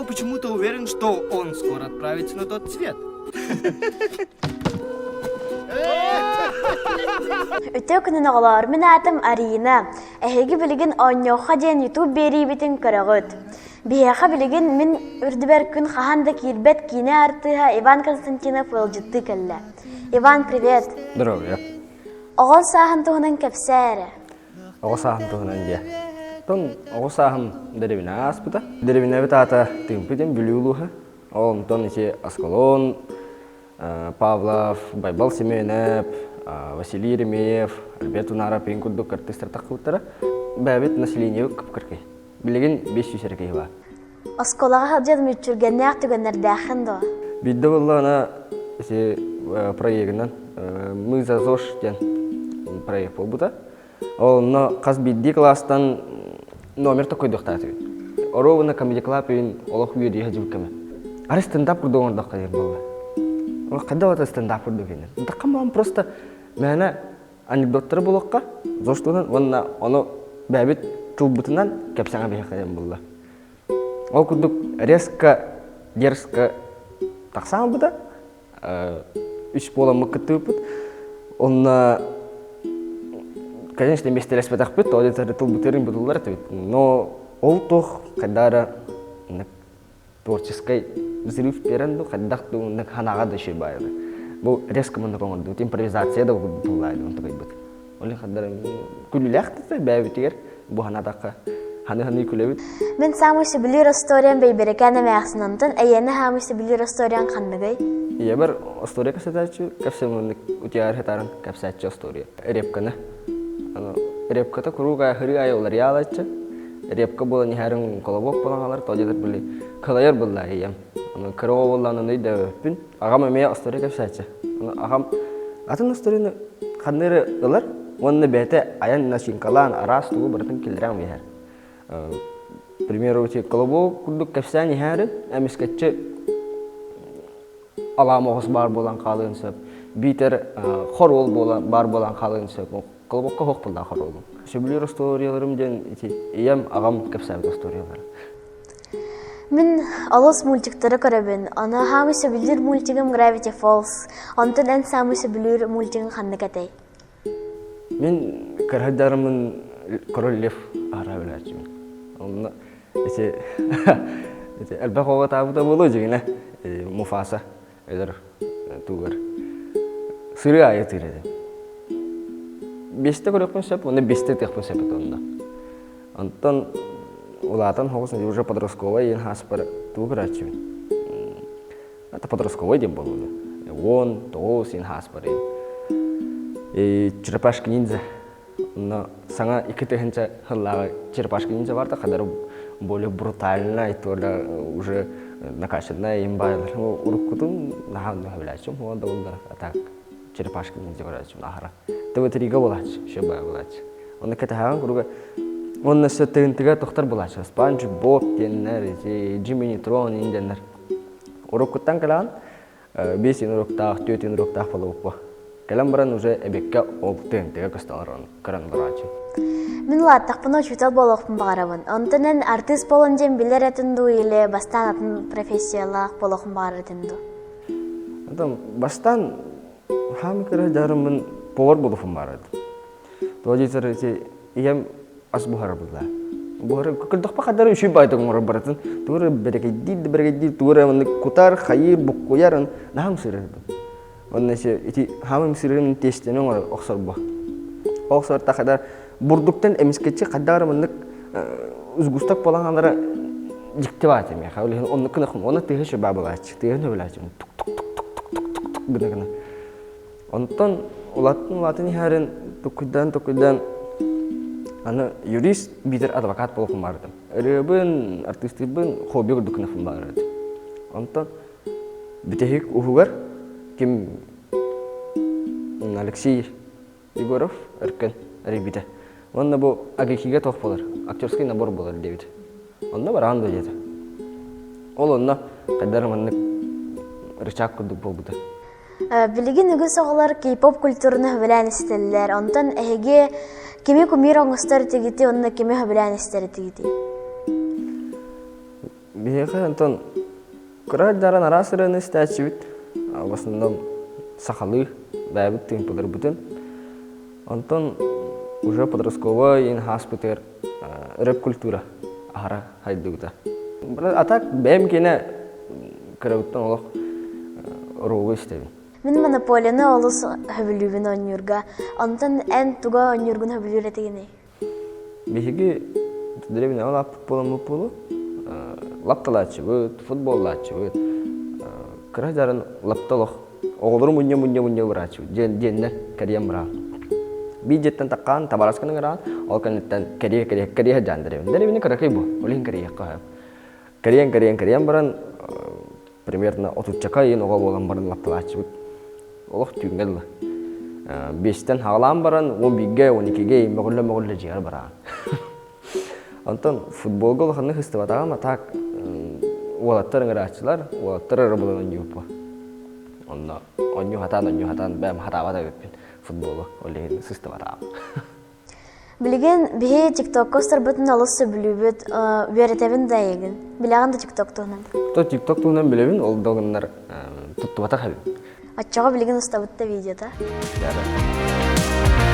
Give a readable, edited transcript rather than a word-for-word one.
стал почему-то уверен, что он скоро отправится на тот свет. Үтүө күнүн оҕолоор, мин аатым Арина. Эһиги билигин оонньуохха диэн YouTube биэриибитин көрөҕүт. Биһиэхэ билигин мин үрдүбэр күн хаһан да киирбэт киинэ артыыһа Иван Константинов ыалдьыттыы кэллэ. Иван, привет! Здоровья. Оҕо сааһын туһунан кэпсээ эрэ. Оҕо сааһым туһунан диэ. Оттон оҕо сааһым дэриэбинэ ааспыта. Дэриэбинэбит аата Тыымпы диэн Бүлүү улууһа. Ол онтон ити Аскалон, Павлов, Байбал Семенов, Василий Еремеев, Альберт Унаров иин курдук артыыстар тахсыбыттара. Бэйэбит населениебит кып-кыркый. Билигин 500 эрэ киһи баар. Оскуолаҕа сылдьан мүччүргэннээх түгэннэрдээххин дуо? Биирдэ буоллаҕына ити проегынан «Мы за ЗОЖ» диэн проект буолбута. Онно хас биирдии кылаастан номер токкойдуохтаатыбыт. Оруобуна Comedy Club иһин олох үөрүйэ сылдьыбыт кэмэ. Ары стендап курдук оҥордоххо диэн буолла. Ол хайдах это стендап курдук диэн. Такка просто мээнэ анекдоттары булуохха, ЗОЖ туһунан уонна ону бэйэбит тылбытынан кэпсэҥэ биһиэхэ диэн буолла. Ол курдук резко, дерзко тахсан ылбыта. Үс буоламмыт кыттыбыппыт. Онно конечно, миэстэлэспэтэхпит, ол это тылбытырын бутуллар этибит. Но ол туох хайдара творческий взрыв берен ду хайдах ду ханаға да ши байылы. Бу резко мында оҥордубут, импровизация да буллайды онтукайбыт. Ол хаддар күлүлээх бэйэбитигэр бу ханатахха ханы-ханы күлэбит. Мин саамай сөбүлүүр историям Бэйбэрикээн эмээхсин онтон эйиэнэ саамай сөбүлүүр историям ханныгый? Ийэбэр история кэпсэтээччи кэпсэммит утуйар хатарын кэпсээччи история. Репканы. Репката куруук хырыы айы уларыйаалаччы. Репка буолан иһэрин колобок буолан алар, тоодьутар били кылайар булла ийэм. Кыра буоллаан өйдөбөппүн. Аҕам эмиэ история кэпсээччи. Аҕам атын историяны ханна эрэ ылар уонна бэйэтэ айан начинкалаан араас тугу барытын киллэрэн иһэр. К примеру, колобок курдук кэпсээн иһээрин эмискэччи алаам оҕус баар буолан хаалыан сөп. Биитэр хоруол буолан баар буолан хаалыан сөп. Колобокка суох буоллаах хоруолум. Сөбүлүүр остуоруйаларым диэн ити ийэм, аҕам кэпсээбит остуоруйалара. Мин олус мультиктары көрөбүн. Ону саамай сөбүлүүр мультигым Gravity Falls. Онтон эн саамай сөбүлүүр мультигыҥ ханнык этэй? Мин кыраһыдарымын Король Лев аһара билээччибин. Онно ити ити элбэх оҕо таабыта буолуо дьиҥинэ Муфаса өлөр тугар сырыы аайы тыыр этим. Биэстэ көрүөхпүн сөп, уонна биэстэ тыахпын сөп этэ онно. Онтон улаатан соҕус уже подростковай иэн хааспар тугу көрөөччүбүн. Это подростковай диэн буолуо. 19 иэн хааспар Черепашки ниндзя Онно саҥа 2000 сыллааҕы Черепашки ниндзя барда, хадары более брутальная, то уже накачанная им байлар. Уруккутун наһаа сөбүлээччим, уон да буллар. А так Черепашки ниндзя көрөөччүм аһара. ТВ-3-га булааччы, еще баа булааччы. Онно кэтэһэҕин куруга Уонна өссө тыынтыга тохтор булааччы. Спанч Боб диэннэр, Джимми Нейтрон диэннэр. Уруккуттан кэлэҕин Биэс уруоктаах, түөрт уруоктаах буолуохпа. Кэлэн баран уже эбиккэ ол ТНТ-га көстө олорон көрөн олороочу. Мин улааттахпына учуутал буолуохпун баҕарабын. Онтон эн артыыс буолан диэн билэр этин дуу или бастаан атын профессиялаах буолуоххун баҕарар этин дуу? Онтон бастаан хаамы кыра дьарыммын повар буолуохпун баҕарар этим. Тоҕо диэтэр ити ийэм ас буһара буолла. Буһара көрдөхпө хадары үчүй баайтык оҥорор барытын. Тугу эрэ бэрэкэйдиир да бэрэкэйдиир, тугу эрэ маннык кутар, хайыыр, буккуйар, наһаа ымсыырарбын. Онно ити хаамым ымсыырарын тиэстэни оҥоро охсорбо. Охсор тахадар бурдуктан эмискэччи хайдах эрэ маннык сгусток буолан хаалара дьикти баата миэхэ. Ол иһин оннук гына онно тыаһы шөбаа буолааччы, тыаһын сөбүлээччи. Тук тук тук тук тук тук тук гына гына. Онтон улааттын улаатын иһэрин туккуйдаан туккуйдаан аны юрист биитэр адвокат буолуохпун баҕарбытым. Ырыабын, артыыстыырбын хобби курдук гыныахпын баҕарар этим. Онтон бүтэһик уһугар ким Алексей Егоров Өркөн эрийбитэ. Уонна бу АГИКИга туох буолар, актерский набор буолар диэбит. Онно бараан да диэтэ. Ол онно хайдах маннык рычаг курдук буолбута. Билигин үгүс оҕолор кей-поп культураны сөбүлээн истэллэр. Онтон эһиги кими кумир оҥостор этигитий уонна кими сөбүлээн истэр этигитий? Биһиэхэ онтон кыра сылдьаран араас ырыаны истээччибит. В основном сахалыы бэйэбит тыымпыларбытын. Онтон уже подростковай иин хааспытыгар рэп культура аһара хайдыбыта. А так бэйэм киэнэ кырабыттан олох рогу истэбин. Мин монополияны олус сөбүлүүбүн оонньуурга. Онтон эн туга оонньуургун сөбүлүүр этигиний? Биһиги дэриэбинэҕэ улааппыт буоламмыт буолуо, лапталааччыбыт, футболлааччыбыт, кыра дьарын лапта олох оҕолору мунньа-мунньа-мунньа барааччыбыт диэн диэннэр кэрийэн бараан. Биир дьиэттэн таххаан табарасканы ыҥыраан, ол кэнниттэн кэрийэ-кэрийэ кэрийэ сылдьаан дэриэбинэ. Дэриэбинэ кыракый буо, ол иһин кэрийиэххэ сөп. Кэрийэн-кэрийэн кэрийэн баран примерно отуччака ыйын оҕо буолан баран лапталааччыбыт. Олох түүҥҥэ дылы. Биэстэн хаҕалаан баран, 11-гэ, 12-гэ мөҕүллэ-мөҕүллэ дьиэҕэр бараҕын. Онтон футболга улаханнык сыстыбатаҕым, а так уолаттар ыҥырааччылар, уолаттар эрэ булан оонньууппа. Онно оонньуу хатаан, оонньуу хатаан, бэйэм хатаабат эбиппин футболу, ол иһин сыстыбатаҕым. Билигин биһи ТикТокка устарбытын олус сөбүлүүбүт, үөрэтэбин да эйигин. Билэҕин да ТикТок туһунан? То ТикТок туһунан билэбин, ол да гыннар туттубатах эбит. Оччоҕо билигин устабыт да видеота. Да.